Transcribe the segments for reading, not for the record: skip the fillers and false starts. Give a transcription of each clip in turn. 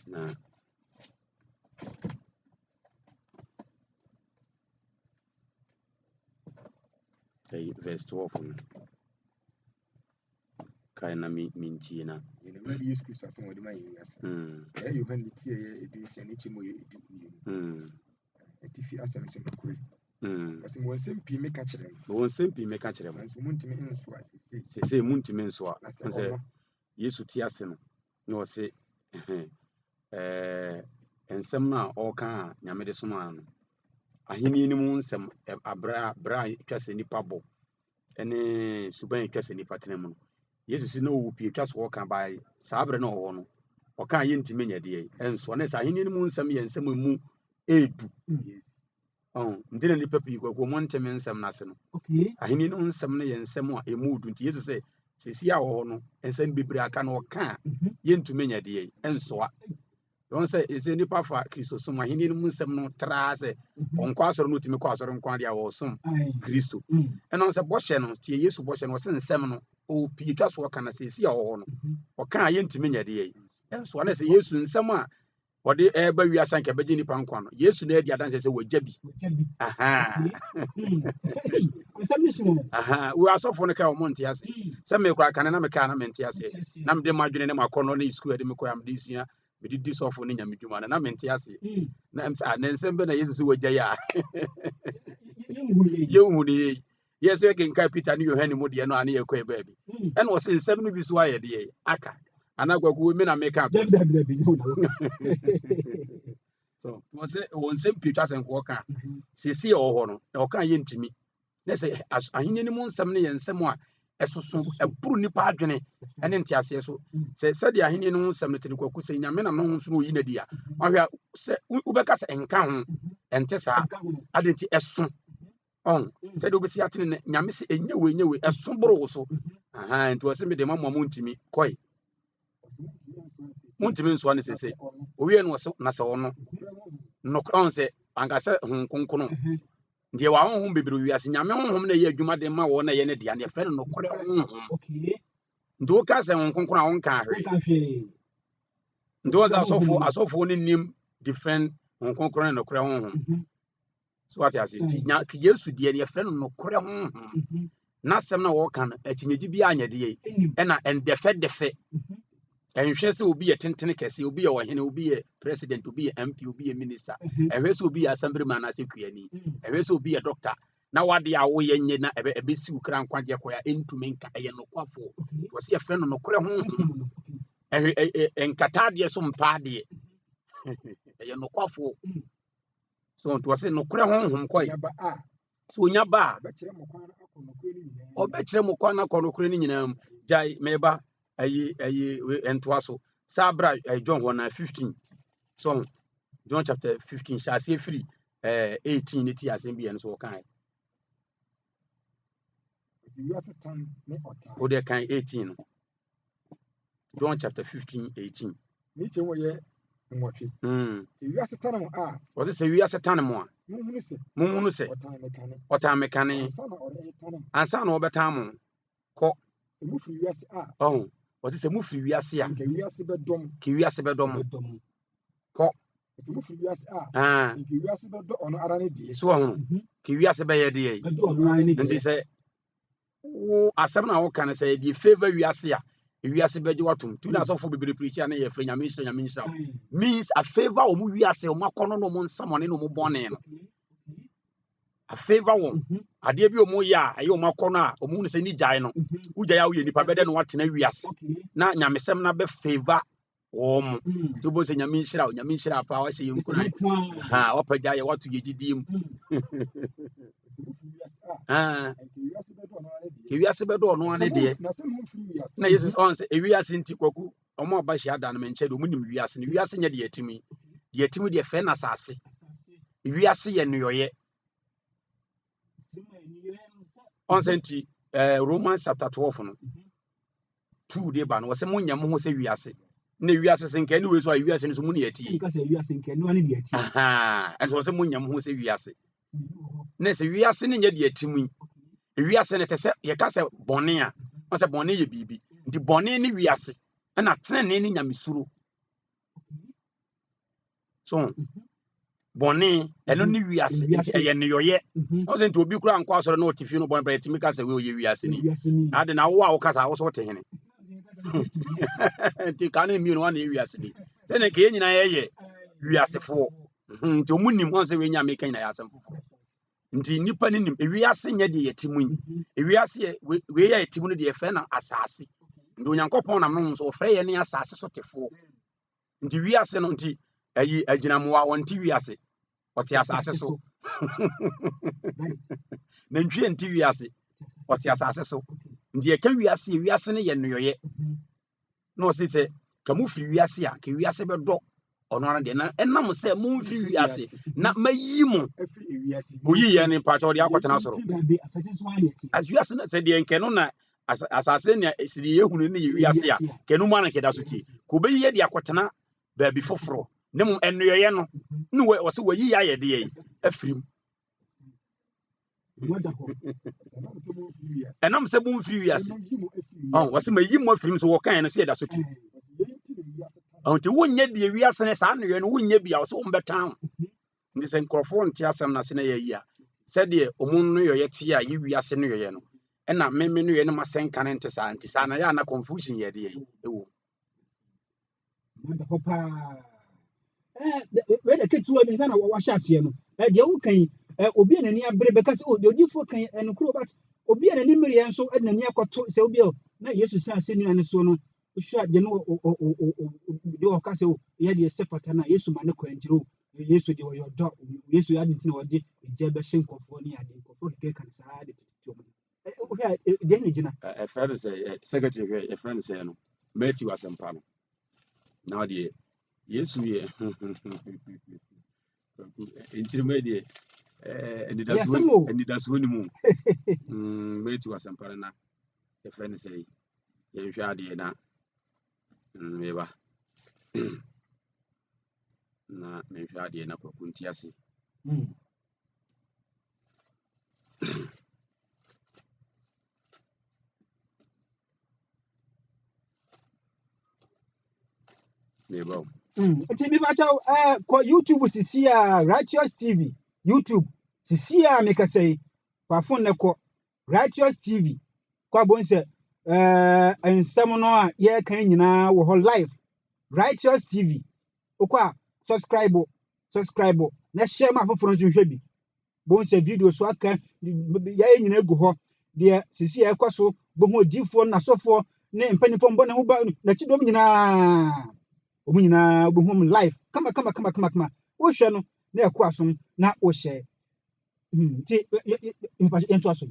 Na ɛyi verse 12 no. Kae na me mentie na. Yɛn Awurade Yesu Kristo asɛm a ɔde ma yɛn wiase. Ɛyɛ Yohane ti a ɛyɛ 16 ne kyɛmu yɛ 12. Atifi asɛm sɛ nokorɛ. Ɔsɛ mewɔ nsɛm pii meka kyerɛ mo. Mewɔ nsɛm pii meka kyerɛ mo. Nanso muntumi nsoa seesei. Seesei muntumi nsoa. Na sɛ Sɛ ɔno. Yesu te ase no, na ɔse ɛɛ nsɛm no a ɔreka a Nyame de somaa no, ahenni no mu nsɛm, abra bra a etwa sɛ nipa bɔ, ne suban a etwa sɛ nipa tena mu no. Yesu si na ɔwɔ pii etwa sɛ ɔka bae saa bere na ɔwɔ hɔ no, ɔka a yɛntumi nyɛ deɛ ɛnsoa. Na sɛ ahenni no mu nsɛm yɛ nsɛm a emu edu. Ɔn, nti na nnipa pii kwaku wɔn nte me nsɛm no ase no. Ahenni no nsɛm no yɛ nsɛm a emu du. Nti Yesu sɛ sɛsi a wɔ hɔ no, nsɛm bebree aka no ɔka a yɛntumi nyɛ deɛ ɛnsoa. Wɔn sɛ ɛsɛ nnipa fa Kristosom ahenni no mu nsɛm no traa sɛ ɔnkɔ asɔre no otumi kɔ asɔre nko adeɛ a wɔsom Kristo. Ɛna sɛ bɔhyɛ no, tie Yesu bɔhyɛ no, ɔsɛ nsɛm no ɔwɔ pii twa so ɔka na sɛsi a wɔ hɔ no, ɔka a yɛntumi nyɛ deɛ ɛnsoa. Na sɛ Yesu nsɛm a wɔde ɛreba wiase anka ɛbɛgye nipa nkwa no, Yesu na adi adanse sɛ wɔagya bi. Wo asɔfo no ka wɔn nte ase. Sɛ me koraa kane na meka na mente ase. Na mede m'adwene ne m'akɔnnɔ ne sukuu ɛde me kɔ a mede sua mede di sɔfo ne nyame dwuma no na mente ase. Na ɛm sɛ ah, ne nsɛm bɛ na Yesu sɛ wɔagya yi a yɛnhu ne yei. Yɛ so yɛkenkan Peter ne Yohane mu deɛ no a ne yɛkɔɛ baabi. Ɛna ɔse nsɛm no bi so ayɛ deɛ aka. Anaa kwaku me na meka ato sɛ. So wɔn sɛ wɔn nsɛm pii twa sɛ nka ɔka. Siesie wɔ hɔ no, na ɔka yɛ ntumi. Na sɛ ahenni no mu nsɛm no yɛ nsɛm a ɛsoso ɛboro nipa adwene ɛne nteaseɛ so. Sɛ sɛdeɛ ahenni no ho nsɛm no te no kwaku sɛ Nyame nam ne ho so na oyi no adi a, ɔhwɛ a sɛ wobɛka sɛ ɛnka ho, ɛnte saa. Ade nti ɛso. Ɔn, sɛdeɛ wobɛsi atene no, Nyame se ɛnyɛ wei, ɛnyɛ wei, ɛso boro wo so. Aha, nti ɔse mede ma mo a montumi, kɔe. Montumi nsoa no sese. Owie no ɔse, na sɛ ɔno, nokorɛ, ɔn sɛ, anka sɛ Honhom Kronkron. Nti yɛwɔ ahonhom bebree wɔ wiase. Nyame honhom na ɛyɛ adwuma de ma wɔn na ɛyɛ ne dea no, yɛfrɛ no nokorɛ honhom. Nti woka sɛ Honhom Kronkron a, wonka hwee. Nti wɔn sɛ asɔfoɔ, asɔfoɔ no nim different Honhom Kronkron ne nokorɛ honhom. So wate ase? Nti nya Yesu deɛ no yɛfrɛ no nokorɛ honhom. N'asɛm na wɔka no akyinnyegye bi anyɛ deɛ ɛna ɛndɛfɛdɛfɛ. Ɛnhwɛ sɛ obi yɛ tentene kɛse, obi yɛ ɔhene, obi yɛ president, obi yɛ MP, obi yɛ minister. Ɛhwɛ sɛ obi yɛ assemblyman anaasɛ kuani. Ɛhwɛ sɛ obi yɛ doctor. Na wade a woyɛ nyɛ na ɛbɛ ɛbɛsi wo kra nkwagyeɛ kɔ a ɛntumi nka ɛyɛ nokwafoɔ. Wɔsi yɛfrɛ no nokorɛ honhom. Ɛhwɛ ɛ ɛ nkata adeɛ so mpa adeɛ. Ɛyɛ nokwafoɔ. So nti ɔse nokorɛ honhom kɔe. So onya ba a, ɔbɛkyerɛ mo kwan akɔ nokorɛ no nyinaa mu. Gyae meba ayi ayi ntoa so. Saa bra John hɔ na 15. So John chapter 15 hyɛ aseɛ firi 18 ne ti asɛm bi yɛn so wɔkae. Wode kan 18 no. John chapter 15, 18. Ne kyɛm wɔ yɛ 8. Sɛ wiase tane mo a. Wɔse sɛ wiase tane mo a. Monhunu sɛ. Monhunu sɛ. Ɔtan me kane. Ɔtan me kane. Ansa na ɔbɛtan mo. Kɔ. Sɛ mofiri wiase a. Ɔho. Wɔse sɛ mofiri wiase a. Nka wiase bɛdɔ mo. Ka wiase bɛdɔ mo. Kɔ. Sɛ mofiri wiase a. Nka wiase bɛdɔ ɔno ara ne deɛ. So ɔho. Ka wiase bɛyɛ deɛ. Nti sɛ wo asɛm na woka no sɛ deɛ favor wiase a wiase bɛgye watom tu na asɔfo bebree preach a na yɛfrɛ Nyame nhyira, Nyame nhyira means a favor wɔn wiase wɔn akɔnɔ no wɔn nsɛmɔne no wɔn bɔne no a favor wɔn adeɛ bi wɔn yɛ a ɛyɛ wɔn akɔnɔ a wɔn hu sɛ ne gyae no wogyae a woyɛ nipa bɛdɛ no watena wiase na nyamesɛm na bɛ favor wɔn mo nti wobɛhu sɛ Nyame nhyira wo, Nyame nhyira paa wahyɛ yɛ nkuran ha wapagya yɛ wato yɛ gyidie mu. Ewiase bɛdɔ ɔno ane deɛ na Yesu ɔn sɛ ewiase nti kwaku ɔmo aba hyia da no menkyɛ deɛ ɔmo nim wiase no. Wiase nyɛ deɛ ɛtim yi, deɛ ɛtim deɛ fɛ na asase. Wiase yɛ nneyɔyɛ ɔn sɛ nti Romans chapter 12 no 2 de ba no wɔsɛ monyɛ mo ho sɛ wiase na wiase sɛ nka anyway so a wiase no so mu ne ɛtie ɛnso wɔsɛ monyɛ mo ho sɛ wiase na sɛ wiase no nyɛ deɛ ɛte mu yi. Wiase no te sɛ yɛka sɛ bɔne a wɔn sɛ bɔne yɛ biribi nti bɔne ne wiase ɛna tenenee ne nyamesuro. So bɔne ɛno ne wiase nti ɛyɛ nneyɔyɛ. Ɔsɛ nti obi kura nkɔ asɔre na ɔte fie no bɔne bɛyɛ tumi ka sɛ wei ɔyɛ wiase ni. Ade na wo a woka saa wo so wote hene. Nti ka ne mmienu wane yɛ wiase ni. Sɛnea nka yɛn nyinaa yɛyɛ wiasefoɔ. Nti ɔmo nim wɔn sɛ wei nya meka nyinaa yɛ asɛm foforɔ. Nti nnipa no nim ewiase nyɛ deɛ yɛte mu yi. Ewiase yɛ wei a yɛte mu no deɛ yɛfrɛ no asase. Nti Onyankopɔn nam no so ɔfrɛ yɛn ne asase so tefoɔ. Nti wiase no nti ayi agyinamoa wɔnte wiase ɔte asase so. Nantwie nte wiase ɔte asase so. Nti yɛka wiase yɛ wiase no yɛ nneyɔyɛ. Na ɔse sɛ ka mo firi wiase a ka wiase bɛdɔ ɔno ara deɛ na ɛnam sɛ momfiri wiase na mayi mo oyi yɛ ne mpakyɛ ɔde akɔtena soro. As wiase no sɛ deɛ nkɛ no na asase nea sɛ deɛ yɛhunu ne yɛ wiase a kɛno mu ana kɛda so tie ka obeyi yɛ de akɔtena baabi foforɔ ne mmom ɛnnoyɛyɛ no ne wɔ sɛ wɔyi yɛ ayɛ deɛ afiri mu. Ɛnam sɛ momfiri wiase wɔ sɛ mayi mo afiri mu so wɔkae no sɛ yɛda so tie nti wonyɛ deɛ wiase no saa nneyɛ no wonyɛ bi a wɔ sɛ wombɛtan wo. Nti sɛ nkurɔfoɔ nte asɛm no ase na yɛayi a, sɛdeɛ ɔmo nneyɔeɛ teɛ a yɛ wiase nneyɔeɛ no, ɛna me me nneyɔeɛ no m'asɛnka no nte saa, nti saa na yɛ a na confusion yɛ deɛ ɛwɔ mu. Mada hɔ paa. Wei de ketewa bi nsa na wahyɛ aseɛ no. Deɛ woka yi, obi a n'ani abere bɛka sɛ, oh, deɛ odiyifoɔ ka yi, ɛnokorɛ, but obi a n'ani mmereɛ nso de n'ani akɔto sɛ obi a na Yesu san asɛnnua no soɔ no, wohwɛ a deɛ no deɛ ɔka sɛ o yɛ deɛ sɛ fata no a Yesu ma ne kwan nti o Yesu deɛ ɔyɛ ɔdɔ Yesu yɛ ade nti na ɔde gya bɛhyɛ nkurɔfoɔ ne ade nkurɔfoɔ keka ka no saa de tete wɔn. Wohwɛ a deɛ na gyina. Ɛfrɛ no sɛ secretary hwɛ ɛfrɛ no sɛ no Matthew asɛmpa no na deɛ Yesu yɛ nkyirima deɛ anidasoɔ anidasoɔ ni mu Matthew asɛmpa no na yɛfrɛ no sɛ yɛnhwɛ adeɛ na meba na menhwɛ adeɛ na kwaku nti ase. Meba o. Nti mepakyɛw kɔ YouTube sisi a Righteous TV YouTube sisi a mekasa yi fa phone no kɔ Righteous TV kɔ abom sɛ nsɛm no a yɛreka nyinaa wɔ hɔ live. Righteous TV wokɔ a subscribe subscribe na hyɛ ma afoforɔ nso nhwɛ bi. Bohu sɛ video so aka yɛayɛ nyinaa gu hɔ. Deɛ sisi a ɛkɔ so bohu odiifoɔ n'asɔfoɔ ne mpanimfoɔ mbɔ ne ho ba n'akyidɔm nyinaa. Wɔn nyinaa bohu wɔn live kama kama kama kama kama. Wohwɛ no na ɛkɔ asom na wohyɛ. Nti yɛntoa so.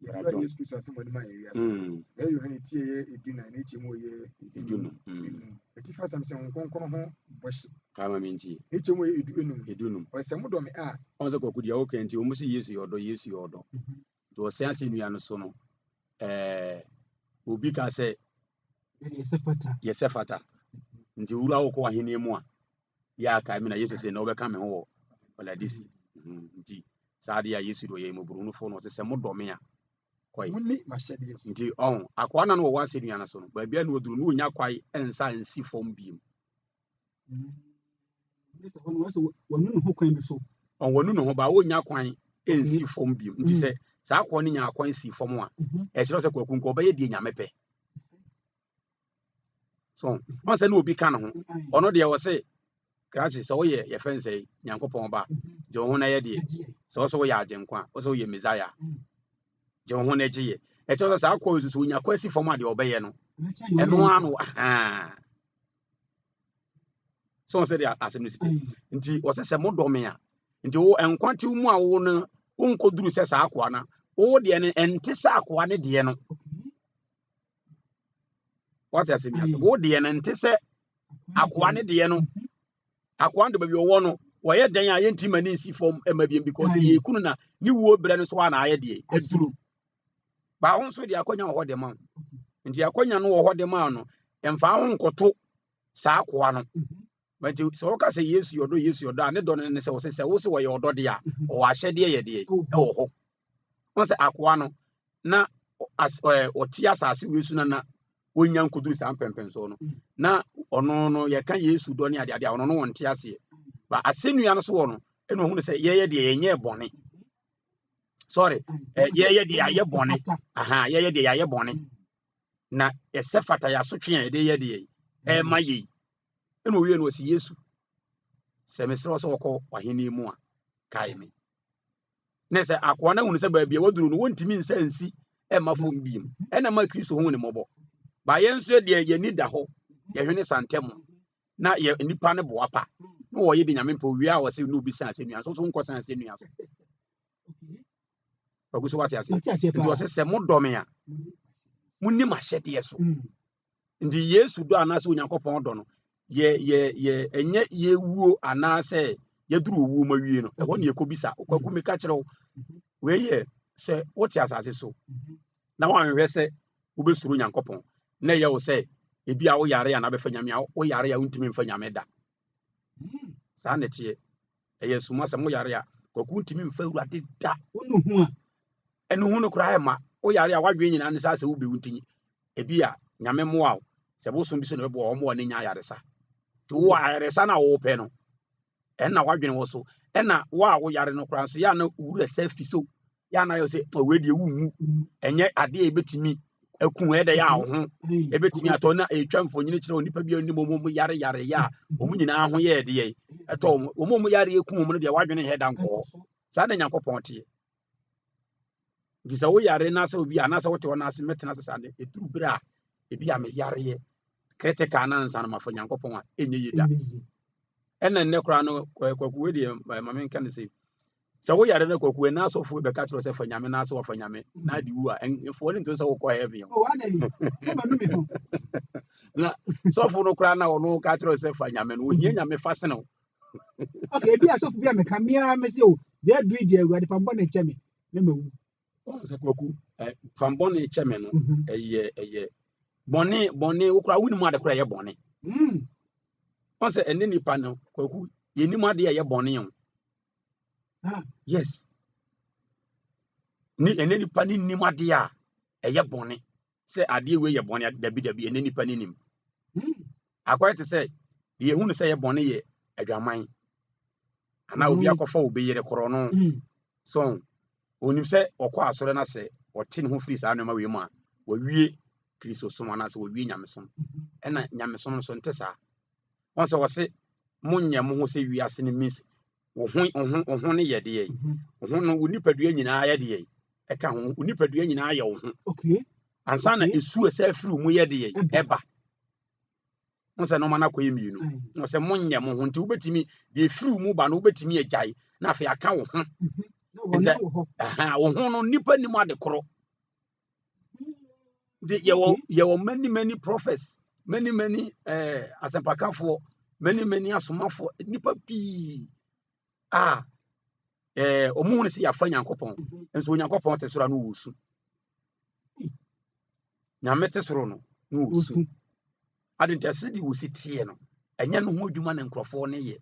Yɛwura Yesu Kristo asɛm a ɔde ma yɛn wiase. Ɛyɛ Yohane ti ɛyɛ 14 ne kyɛ mu ɔyɛ 15. Atifi asɛm sɛ Honhom Kronkron ho bɔhyɛ. Kama mi nti. Ne kyɛ mu ɔyɛ 15. 15. Ɔyɛ sɛ modɔ me a. Ɔn sɛ kwaku deɛ woka nti wɔn sɛ Yesu yɛ ɔdɔ Yesu yɛ ɔdɔ. Nti ɔsɛn ase nnua no so no ɛɛ obi ka sɛ yɛsɛ fata. Nti wura wokɔ ahenni mu a yɛ akae me na Yesu sɛ na wobɛka me ho wɔ paradisi. Nti saa adeɛ a Yesu de ɔyɛ mmɔborɔhunufoɔ no ɔsɛ sɛ modɔ me a kɔe. Monni m'ahyɛdeɛ so. Nti ɔho akoa na no wɔ asɛnnua no so no baabi a na ɔduru no ɔnya kwae nsa nsi fam biem. Wɔnu ne ho kwan bi so. Wɔnu ne ho ba ɔnya kwan nsi fam biem. Nti sɛ saa akoa no nya kwan si fam a ɛkyerɛ sɛ kwaku nka ɔbɛyɛ deɛ Nyame pɛ. So ɔn sɛ ne obi ka ne ho ɔno deɛ ɔse krakye sɛ woyɛ yɛfɛ no sɛ Nyankopɔn ba gye wo ho na yɛ deɛ sɛ ɔsɛ woyɛ agyenkwa ɔsɛ woyɛ Messiah gye wo ho na gye yɛ ɛkyɛ sɛ saa kɔɔ susu onya kɔ asi fam a deɛ ɔbɛyɛ no ɛno ara no ahaa so ɔsɛ deɛ asɛm no si te nti ɔsɛ sɛ modɔ me a nti wo nkwa te mu a wo no wonkɔduru sɛ saa akoa no wo deɛ no ɛnte sɛ akoa ne deɛ no. Wate asɛm yi ase? Wo deɛ no nte sɛ akoa ne deɛ no. Akoa no de baabi ɔwɔ no, wɔyɛ dɛn a yɛntumi ma ne nsi fam ma biam because yɛ kunu na ne wuo berɛ no so a na ayɛ deɛ aduru. Baa ho nso deɛ akɔnya wɔ hɔ de ma wo. Nti akɔnya no wɔ hɔ de ma no, mfa ho nkɔto saa akoa no. Nti sɛ wɔka sɛ Yesu yɛ ɔdɔ, Yesu yɛ ɔdɔ a, ne dɔ no ne sɛ wɔsɛ sɛ wo sɛ wɔyɛ ɔdɔ deɛ a, ɔwɔ ahyɛdeɛ yɛ deɛ ɛwɔ hɔ. Wɔn sɛ akoa no na ɔte asase wei so na wɔnya nkoduru saa mpɛmpɛnsoɔ no, na ɔno no yɛka Yesu dɔ ne adeade a, ɔno no wɔnte aseɛ. Ba asɛnnua no so wɔ no, ɛna ɔhunu sɛ yɛyɛ deɛ yɛnyɛ bɔne. Sorry, yɛyɛ deɛ yɛayɛ bɔne. Aha, yɛyɛ deɛ yɛayɛ bɔne. Na ɛsɛ fata yɛ asotwe a yɛde yɛ deɛ ɛma yei. Ɛna owie no ɔsi Yesu, sɛ mesrɛ wo sɛ wɔkɔ w'ahenni mu a, kae me. Na sɛ akoa no ahunu sɛ baabi a waduru no wɔntumi nsa nsi ɛmma fam biem, ɛna ma Kristo hu ne mmɔbɔ. Ba yɛn nso deɛ yɛni da hɔ, yɛhwene santɛm na yɛ nipa no boa pa na wɔyɛ de Nyame mpɛ. Owie a wɔsɛ ne obi san asɛnnua so, so nkɔ san asɛnnua so. Ɔgu so, wate aseɛ? Nti ɔsɛ sɛ modɔ me a, monni m'ahyɛdeɛ so. Nti Yesu dɔ anaasɛ Onyankopɔn dɔ no yɛ yɛ yɛ ɛnyɛ yɛwuo anaasɛ yɛduru owuo mu awie no ɛhɔ ne yɛkɔbisa. Kwaku, meka kyerɛ wo, wei yɛ sɛ wote asase so na woanhwɛ sɛ wobɛsuro Nyankopɔn na ɛyɛ wo sɛ ebi a woyare a na bɛfa Nyame a, woyare a wontumi mfa Nyame da. Saa na ɛteɛ. Ɛyɛ sum asɛm. Woyare a, Kwaku, ntumi mfa Awurade da. Ɛno hu no koraa ɛma woyare a, woadwene nyinaa ne sɛ asɛ wobɛwu, nti ebi a Nyame mmoa wo sɛ bosom bi so na ɛbɛboa wɔn ne nya ayaresa. Nti wo ayaresa no a wopɛ no, ɛnna wadwene wɔ so, ɛnna wo a woyare no koraa nso yɛ a na wura sɛ fi so yɛ a na yɛ sɛ ɔwɔ deɛ wunwu, ɛnyɛ adeɛ a ebɛtumi aku ɛdɛ yɛ a wo ho ebɛtumi atɔ na etwa mfonyini kyerɛ onipa bi anim wɔn mu yare yare yɛ a wɔn nyinaa ho yɛ ɛdeɛ ɛtɔ wɔn mu yare eku wɔn no deɛ, wadwene yɛ da nkɔɔ saa na Nyankopɔn teɛ. Nti sɛ woyare na sɛ obi anaasɛ wote hɔ na ase mɛtena ase saa ne ɛduru berɛ a ebi a meyareɛ critical na ansa no mafa Nyankopɔn a, ɛnyɛ yie da. Ɛna nnɛ koraa no, Kwaku, wei deɛ ma menka no sɛ sɛ woyare no, Kwaku, ɛna asɔfoɔ bɛka kyerɛ sɛ fa Nyame na asɛ wafa Nyame na ade wu a, ɛmfoɔ no nto sɛ wokɔ heaven. Na sɔfo no koraa na ɔno ka kyerɛ sɛ fa Nyame no, ohia Nyame fa sene wo. Okay, ebi asɔfo bi a meka mmea me sɛ o deɛ aduru deɛ, Awurade fa mbɔ ne nkyɛn me na mawu. Ɔn sɛ Kwaku, fa bɔne kyɛ me no, ɛyɛ bɔne bɔne wo koraa wonim ade koraa ɛyɛ bɔne. Ɔn sɛ ɛne nipa no, Kwaku, yɛnim adeɛ a ɛyɛ bɔne o. Yes, ne ɛne nipa ne nim adeɛ a ɛyɛ bɔne sɛ adeɛ wei yɛ bɔne. Dabi dabi, ɛne nipa ne nim. Akɔyɛ te sɛ deɛ ehu no sɛ ɛyɛ bɔne yɛ adwaman anaa obi akɔfa obi yere korɔ no. So onim sɛ ɔkɔ asɔre no sɛ ɔte ne ho firi saa nneɛma wei mu a, wawie Kristo som anaasɛ wawie nyamesom. Ɛna nyamesom no so nte saa. Wɔn sɛ wɔse monyɛ mo ho sɛ wiase no means wo ho wo ho wo ho ne yɛ deɛ wo ho no, wo nipadua nyinaa yɛ deɛ ɛka ho, wo nipadua nyinaa yɛ wo ho ansa na esu ɛsɛ afiri wo mu yɛ deɛ ɛba. Wɔn sɛ nneɛma no akɔyɛ mmienu na sɛ monyɛ mo ho nti wobɛtumi deɛ efiri wo mu ba no, wobɛtumi agyae na afei aka wo ho. Nti wo ho no, nipa nim ade korɔ. Nti yɛwɔ many many prophets, many many asɛmpakafoɔ, many many asomafoɔ, nipa pii a ɔmo hu no sɛ yɛafa Nyankopɔn. Nso Onyankopɔn te soro a no wɔ su. Nyame te soro no na ɔsu. Ade nti ɛsɛ de wɔsi teɛ no, ɛnyɛ no ho adwuma na nkurɔfoɔ no yɛ.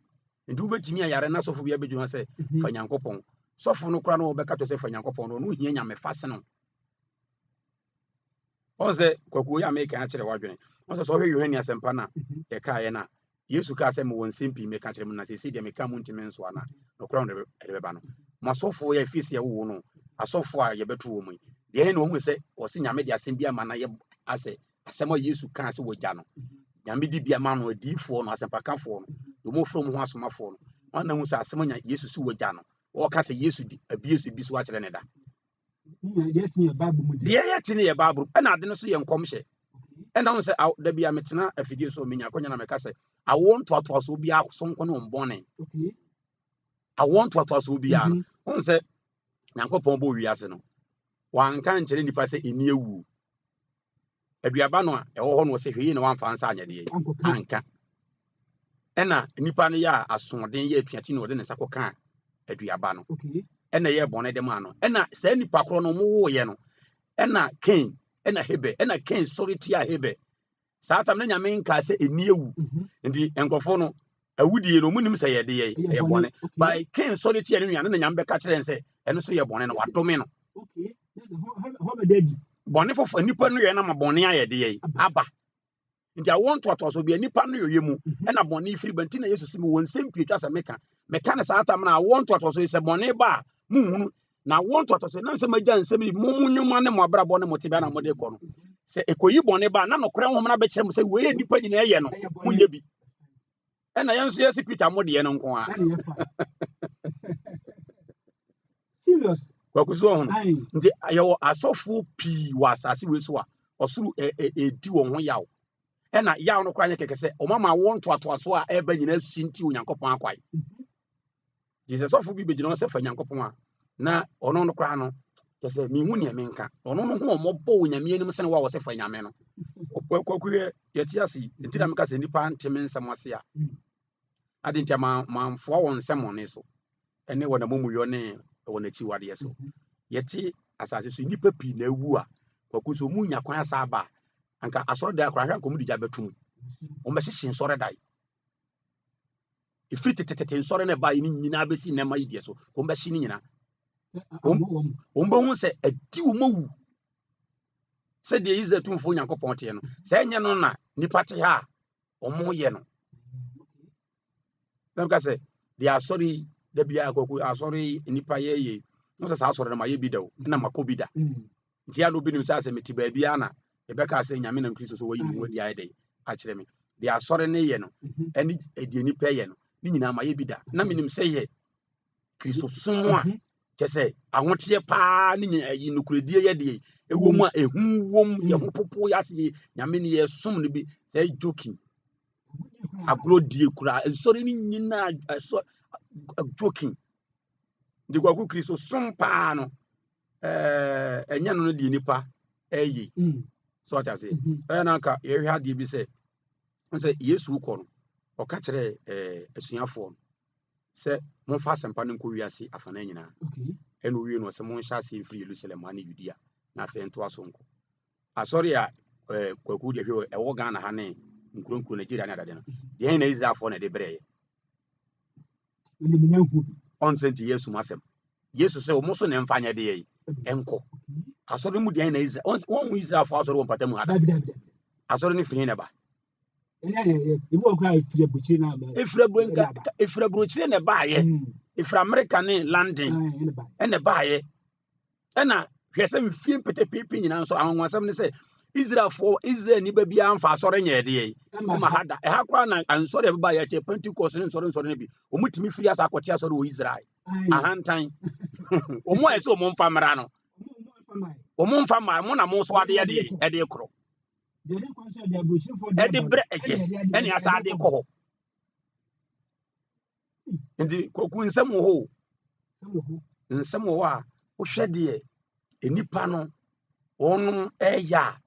Nti wobɛtumi ayare na sɔfo bi abɛgyina sɛ fa Nyankopɔn. Sɔfo no koraa no wɔbɛka kyerɛ sɛ fa Nyankopɔn no, ɔno hia Nyame fa sene ɔn sɛ Kwakuo yɛ a meka akyerɛ w'adwene. Ɔn sɛ ɔhwɛ Yohane Asɛmpa no a yɛkaeɛ no a, Yesu kaa sɛ mewɔ nsɛm pii meka kyerɛ mu na sɛsei deɛ meka mu ntimi nsoa no a, nokorɛ no ɛde bɛba no. Mo asɔfoɔ yɛ ɛfiri sɛ yɛwowo no asɔfoɔ a yɛbɛto wɔ mu yi deɛ ɛhe na wɔhu sɛ ɔse Nyame de asɛm bi ama na yɛ asɛ asɛm a Yesu kaa sɛ wɔgya no, Nyame de bi ama no, adiyifoɔ no, asɛmpakafoɔ no, deɛ wɔfrɛ mu ho asomafoɔ no, wɔn na hu sɛ asɛm nya Yesu so wɔgya no, wɔka sɛ Yesu di abie so bi so akyerɛ ne da. Deɛ yɛte ne yɛ Bible, ɛna ade no so yɛ nkɔmhyɛ. Ɛna ho sɛ da bi a metena afidie so, menya akɔnya na meka sɛ awoɔ ntoatoasoɔ biara so nko ne ɔmbɔne. Awoɔ ntoatoasoɔ biara no, wɔn sɛ Nyankopɔn bɔ wiase no, wanka nkyerɛ nipa sɛ ɛni awuo. Aduaba no a ɛwɔ hɔ no, wɔsɛ hwɛ yie na wamfa nsa anyɛ deɛ anka. Ɛna nipa no yɛ a asoɔden yɛ atuate na ɔde ne nsa kɔka aduaba no, ɛna ɛyɛ bɔne de maa no. Ɛna saa nipa korɔ no ɔmo woeɛ no, ɛna Cain ɛna Hebel, ɛna Cain sɔre tia Hebel. Saa tam na Nyame nkaa sɛ ɛni awu. Nti nkurɔfoɔ no Awudie no, ɔmo nim sɛ yɛde yɛ Ɛyɛ ɛyɛ bɔne. Bɔne. By Cain sɔre tia ne nua no na Nyame bɛka kyerɛ n sɛ ɛno nso yɛ bɔne no, wadome no. Okay. Na sɛ hɔ bɛda adi. Bɔne foforɔ nipa no yɛ no ma bɔne ayɛ de yɛ Aba. Aba. Nti awoɔ ntoatoasoɔ bi a nipa no yɛyɛ mu ɛna bɔne firi ba. Nti na Yesu sɛ mewɔ nsɛm pii twa sɛ meka ne saa tam no, awoɔ ntoatoasoɔ yi, sɛ bɔne ba a monhunu. Na awoɔ ntoatoasoɔ yi, na sɛ magya nsɛm yi mo mo nnwuma ne mo abrabɔ ne mo tebea na mode kɔ no, sɛ ɛkɔyi bɔne ba a, na nokorɛ honhom no abɛkyerɛ mo sɛ wei yɛ nnipa nyinaa yɛ no, Ɛyɛ bɔne. Monyɛ bi. Ɛna yɛn nso yɛse Peter mo deɛ no nko a. Ɛna yɛfa. Serious. Kwaku so ɔhono. Aye. Nti yɛwɔ asɔfoɔ pii wɔ asase wei so a ɔsoro ɛdi wɔn ho yaw. Ɛna yaw no koraa nyɛ kɛkɛ sɛ ɔma ma awoɔ ntoatoasoɔ a ɛreba nyinaa si nti Onyankopɔn akwae. Nti sɛ sɔfo bi bɛgyina hɔ sɛ fa Nyankopɔn a, na ɔno no koraa no kyɛ sɛ mehu neɛ menka. Ɔno no ho ɔmmɔbɔ wɔ Nyame anim sene wo a wɔ sɛ fa Nyame no. Kwaku yɛ yɛte ase yi. Nti na meka sɛ nnipa nte me nsɛm ase a. Ade nti a mamfoa wɔn nsɛmmɔne so ne wɔn amumuyɔ ne wɔn akyiwadeɛ so. Yɛte asase so, nnipa pii na awu a, Kwaku, sɛ ɔmu nya kwan asa aba a, anka asɔredan koraa hwɛ anka ɔmu de gya bɛto mu. Wɔbɛhyehye nsɔredan. Ɛfiri tetetete nsɔre no ɛbaeɛ no nyinaa bɛsi nnɛma yi deɛ so, wɔbɛhye no nyinaa. Wɔn bɛhu sɛ adi wɔn awu sɛdeɛ Israel tumfoɔ Nyankopɔn teɛ no. Sɛ ɛnyɛ no na nnipa te ha a wɔn yɛ no. Na meka sɛ deɛ asɔre yi da biara, Kwaku, asɔre yi nnipa yɛyɛ no sɛ saa asɔre no mayɛ bi da o, na makɔ bi da. Nti ya no obi nim sɛ asɛ mete baabi a na yɛbɛka sɛ Nyame nam Kristo so wayi ne ho adi ayɛ dɛ akyerɛ me. Deɛ asɔre ne yɛ no ɛne deɛ nnipa yɛ no ne nyinaa mayɛ bi da, na menim sɛ yɛ Kristo som a kyɛ sɛ ahoteɛ paa ne nyina ayi nokoredie yɛ deɛ ɛwɔ mu a ɛhu wom, yɛ ho popo yɛ ase yɛ Nyame ne yɛsom no bi sɛ joking, agorɔ die koraa. Nsɔre no nyinaa ɛsɔ joking. Nti Kwaku, Kristo som paa no ɛnyɛ no deɛ nipa ɛyɛ sɛ ɔte aseɛ. Ɛyɛ na anka yɛhwɛ adeɛ bi sɛ sɛ Yesu kɔ no, ɔka kyerɛ asuafoɔ no sɛ momfa asɛmpa no nkɔ wiase afana nyinaa. Ɛna owie no, ɔsɛ monhyɛ aseɛ mfiri Yerusalem ha ne Judea na afei ntoa so nkɔ. Asɔre a Kwaku deɛ hwɛ ɛwɔ Ghana ha ne nkuro nkuro Nigeria ne adade no deɛ, na Israelfoɔ na ɛde brɛɛ Ɛna menya hu bi. Ɔnsɛ nti Yesu mu asɛm, Yesu sɛ ɔmo so ne mfa nyɛ deɛ yi ɛnkɔ asɔre mu deɛ, na Israel wɔn hu Israelfoɔ asɔre wɔ mpata mu ha da. Dabi, dabi, dabi. Asɔre no firi hin na ɛba? Ɛne ayɛ yɛ ebi wɔ koraa efiri abukyire na aba. Efiri aburo nka efiri aburokyire na ɛbaayɛ. Efiri Amerika ne London. Ayi, ɛna ba. Ɛna ɛbaayɛ. Ɛna hwɛ sɛ mfie mpete nyinaa nso ahonhosɛm ne sɛ Israelfoɔ, Israel nipa biara mfa asɔre nyɛ ɛdeɛ yi ɛma ha da. Ɛha koraa na ansɔre a ɛbɛba yɛ kyɛ Pentecost ne nsɔre nsɔre no bi, wɔn tumi firi asa akɔte asɔre wɔ Israel. Ahantan wɔn a ɛsɛ wɔn mfa mmara no, wɔn mfa mmara mo na mo nso adeɛ deɛ ɛde korɔ ɛde brɛ. Yes, ɛne asa ade kɔ hɔ. Nti Kwaku, nsɛm wɔ hɔ o, nsɛm wɔ hɔ a wohwɛ deɛ nnipa no wɔnom ɛyɛ a,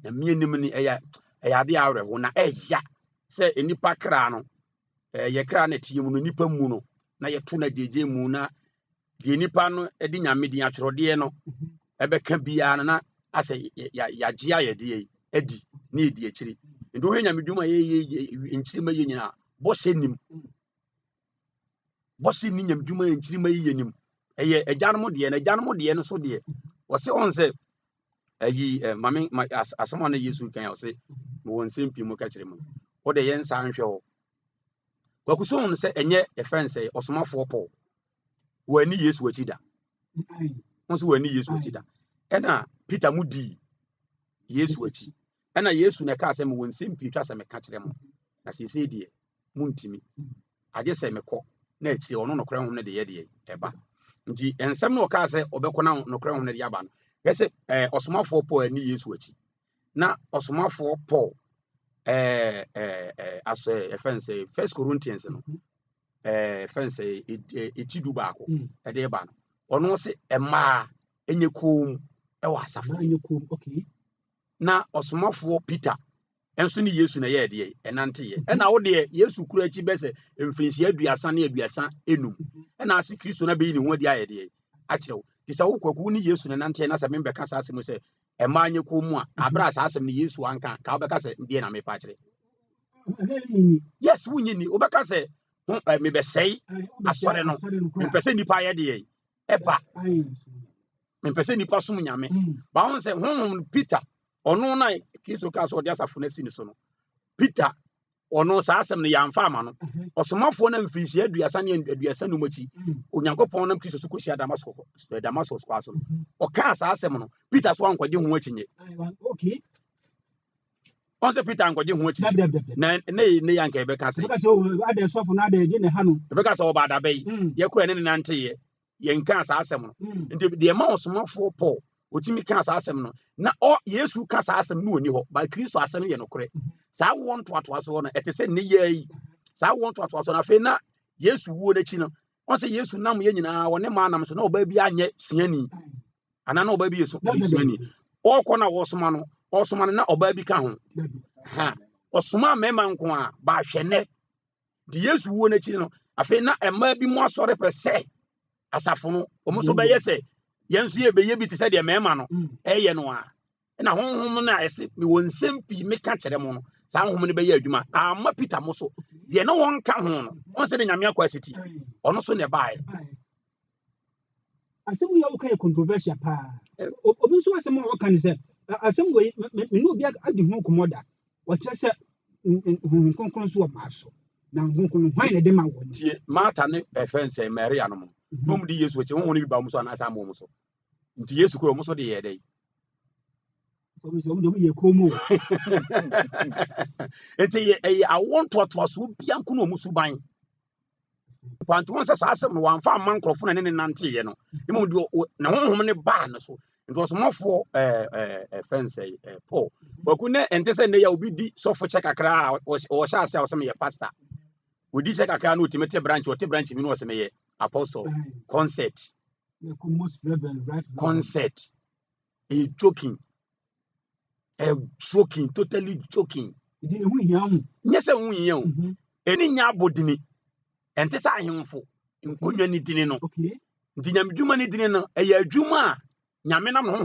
Nyame anim ni, ɛyɛ adeɛ awerɛho na ɛya sɛ nnipa kra no, ɛyɛ kra na ɛteɛ mu no, nnipa mu no na yɛto no agyegye mu, na deɛ nnipa no de Nyame din atwerɛdeɛ no ɛbɛka biara no na asɛ yɛagye ayɛdeɛ yi adi ne yɛdi akyiri. Nti wohwɛ Nyame dwuma yɛyɛ nkyirima yɛ nyinaa, bɔhyɛ nim, bɔhyɛ ni Nyame dwuma yɛ nkyirima yi yɛ nim. Ɛyɛ agyanom deɛ, na agyanom deɛ no so deɛ wɔsɛ ɔn sɛ ayi ɛ maame ma asɛm a na Yesu kan a ɔsɛ mewɔ nsɛm pii mu ka kyerɛ mu. Wode yɛn nsa nhwɛ hɔ, Kwaku, so no sɛ ɛnyɛ ɛfɛn sɛ ɔsomafoɔ Paul wɔani Yesu akyi da, wɔn nso wɔani Yesu akyi da, ɛna Peter mu dii Yesu akyi, ɛna Yesu na ɛkaa sɛ mewɔ nsɛm pii twa sɛ meka kyerɛ mo, na seesei deɛ muntimi, agye sɛ mekɔ na akyire ɔno nokorɛ honhom no de yɛ deɛ ɛba. Nti nsɛm no ɔkaa sɛ ɔbɛkɔ na nokorɛ honhom no de aba no, hwɛ sɛ ɔsomafoɔ Paul ani Yesu akyi, na ɔsomafoɔ Paul ɛɛ ɛɛ ɛɛ asɛ ɛfɛn sɛ First Corinthians no fɛn sɛ eti 11 ɛde ba no, ɔno sɛ mmaa enye koom ɛwɔ asafo no mu. Na ɔsomafoɔ Peter nso ne Yesu na ɛyɛ deɛ ɛnanteyɛ. Ɛna wo deɛ Yesu kura akyi bɛ sɛ mfirinhyia 35 ɛna ase Kristo na bɛyi ne ho adi ayɛ deɛ akyerɛ wo. Te sɛ wo Kwaku ne Yesu na nanteɛ na sɛ membɛka saa asɛm sɛ ɛmaa nyɛ koom mu a, aberɛ a saa asɛm no Yesu anka ka, wobɛka sɛ deɛ na mepa akyerɛ. Yes, wonyi ni wobɛka sɛ Ho mebɛsɛe asɔre no. Mempɛ sɛ nnipa ayɛ deɛ ɛba. Mempɛ sɛ nnipa som Nyame. Ba ho sɛ honhom no, Peter, ɔno na Kristo kaa sɛ ɔde asafo no asi ne so no. Peter, ɔno saa asɛm no yɛamfa ama no. Ɔsomafoɔ no mfirinhyia 35 akyi, Onyankopɔn nam Kristo so kɔhyia Damascus kwa so no, ɔkaa saa asɛm no. Peter so ankɔgye ho akyinnye. Ɔn sɛ Peter ankɔgye ho akyinnye. Na ne yɛ anka yɛbɛka sɛ yɛbɛka sɛ ɔba adaba yi, yɛkora ne ne nanteyɛ, yɛnkaa saa asɛm no. Nti deɛ ma ɔsomafoɔ Paul ɔtumi kaa saa asɛm no, na ɔ Yesu ka saa asɛm no, ɔni hɔ ba. Kristo asɛm yɛ nokorɛ. Saa woɔ ntoatoasoɔ no, ɛte sɛ ne yɛ yi, saa woɔ ntoatoasoɔ no, afei na Yesu wuo n'akyi no, ɔn sɛ Yesu nam yɛ nyinaa ɔne maa nam so na ɔbaa bi anyɛ suani anaa na ɔbaa bi yɛ suani. Ɔrekɔ na wɔsoma no, ɔsoma no na ɔbaa bi ka ho ha. Ɔsoma mmarima nko a baahwɛ nɛ nti Yesu wuo n'akyi no, afei na mmaa bi mu asɔre pɛ sɛ asafo no wɔn nso bɛyɛ sɛ yɛn nso yɛbɛyɛ bi te sɛ deɛ mmarima no ɛyɛ no a, ɛna honhom no a ɛsɛ mewɔ nsɛm pii meka kyerɛ mo no, saa honhom no bɛyɛ adwuma ama Peter mo so deɛ ne wɔn ka ho no, wɔn sɛ de Nyame akɔ asiti ɔno so na ɛbaeɛ. Asɛm yi a woka yɛ controversial paa. Obi nso asɛm a wɔka ne sɛ asɛm wei, me ne obi adi ho nkɔmmɔ da. Wɔkyerɛ sɛ Honhom Kronkron nso wɔ maa so, na Honhom Kronkron hwan na ɛde ma wɔn? Tie, Martha ne ɛfɛn sɛ Maria no mo na wɔn di Yesu akyi, honhom no bi ba wɔn so anaasɛ ama wɔn so, nti Yesu kura wɔn so de yɛ dɛ? Sɛ wɔn de wɔn yɛ komm o. Nti yɛ ɛyɛ awoɔ ntoatoasoɔ bia nko na wɔn suban kwanto wɔn sɛ saa asɛm no wɔamfa amma nkurɔfo na ne ne nanteeɛ no, mmom deɛ ne honhom ne baa no so. Nti ɔsomafoɔ ɛɛ ɛɛ ɛfɛn sɛ Paul Kwaku ne ɛnte sɛ nnɛ yɛ obi di sɔfo kyɛ kakra a ɔhyɛ ase a ɔsɛ meyɛ pastor, odi kyɛ kakra na otumi te branch, ɔte branch bi na ɔsɛ meyɛ apostle. Concert. Yɛkɔ most reverend, right reverend. Concert ɛyɛ joking, ɛyɛ joking, totally joking. Ɛdi ne ho hia ho. Nyɛ sɛ ho hia o. Ɛne nya abɔdini, ɛnte sɛ ahemfo nkonnwa ne dini no. Nti nyamedwuma ne dini no, ɛyɛ adwuma a Nyame nam ne honhom